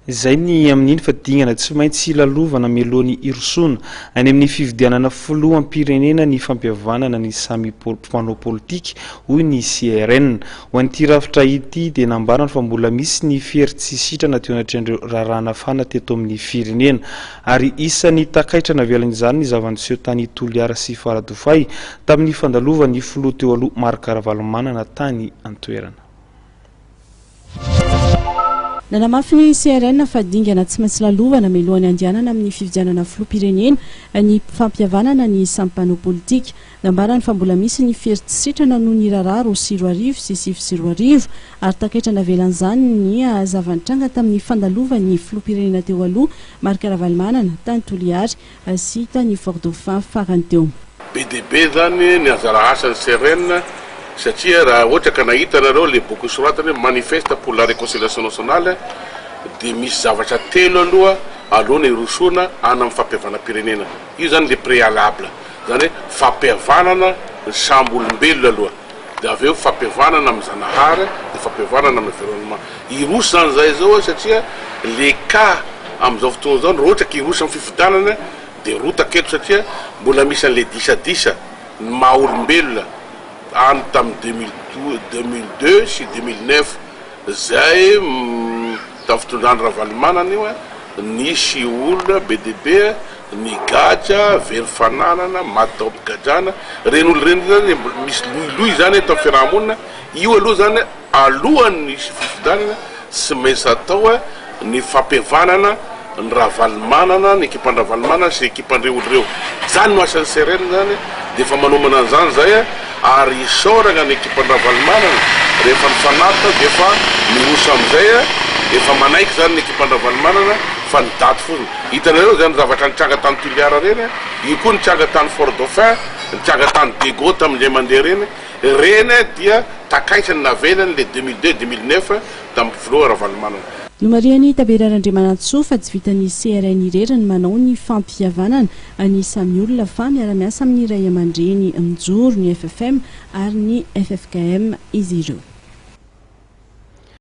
Izay ny amin'iny fa dingana tsy maintsy lalovana mialohan'ny hirosoana any amin'ny fifidianana filoham-pirenena ny fampihavanana ny samy mpanao politika, hoy ny CRN. Ho an'ity rafitra ity dia nambarany fa mbola misy ny fery tsy sitrana teo anatrehan'ireo raharaha nafana teto amin'ny firenena ary isan'ny takaitra navelan'izany ny zava-niseho tany Toliara sy Faradofay tamin'ny fandalovan'ny filoha teo aloha Marc Ravalomanana tany an-toerana. Nanamafy ny CRN fa dingana tsy maintsy lalovana mialohan'ny handehanana amin'ny fifidianana filoham-pirenena ny fampihavanana ny samy mpanao politika. Nambarany fa mbola misy ny fery tsy sitrana noho ny raharaha 2002 sy 2009 ary takaitra navelan'izany ny zava-nitranga tamin'ny fandalovan'ny filoham-pirenena teo aloha Marc Ravalomanana tany Toliary sy tany Fort Dauphin farany teo. Be dia be zany ny anjara asan'ny CRN satria raha ohatra ka nahita nareo le boky nosoratany hoe Manifeste pour la réconciliation nationale dia misy zavatra telo aloha aloha ny hirosoana any amin'ny fampihavanam-pirenena. Io zany le préalable, zany hoe fampihavanana ny samby olombelona aloha dia avy eo fampihavanana amin'ny Zanahary dia fampihavanana amin'ny environnement. Hiroso zany zahay zao satria le cas amin'izao fotoana izao raha ohatra ka hiroso amin'ny fifidianana Dia rotaka eto satria mbola misy an'ilay disadisa ny maha olombelona any tamin'ny 2002 sy 2009 izay tamin'ny fitondran'i Ravalomanana io nisy olona be dia be nigadra, very fananana, maty tao am-pigadrana, ireny olona ireny zany misy loiloy zany eto amin'ny fiaraha-monina, io aloha zany Alohan'ny hisy fifidianana, tsy maintsy atao ny fampihavanana ny Ravalomanana, ny ekipan-dRavalomanana sy ekipan-dreo olo reo. Zany no asan'ny CRN zany, dia efa manomana an'izany zay ary isaoragna ny ekipan-dRavalomanana rehefa nifanaraka dia efa miroso amizay, efa manaiky zany ny ekipan-dRavalomanana fa ny daty fotsiny. Hitanareo zany zavatra nitranga tany Toliara reny, io koa nitranga tany Fort Dauphin, nitranga tany Diego tamin'indray mandeha reny. Ireny dia takaitra ny navelany le 2002, 2009 tamin'ny filoha Ravalomanana. Nomarihan'i Tabera Randriamanantsoa fa tsy vitan'ny CRN irery ny manao ny fampihavanana ny samy olona fa miara-miasa amin'ny Raiamandreny Mijoro, ny FFM ary ny ffkm izy ireo.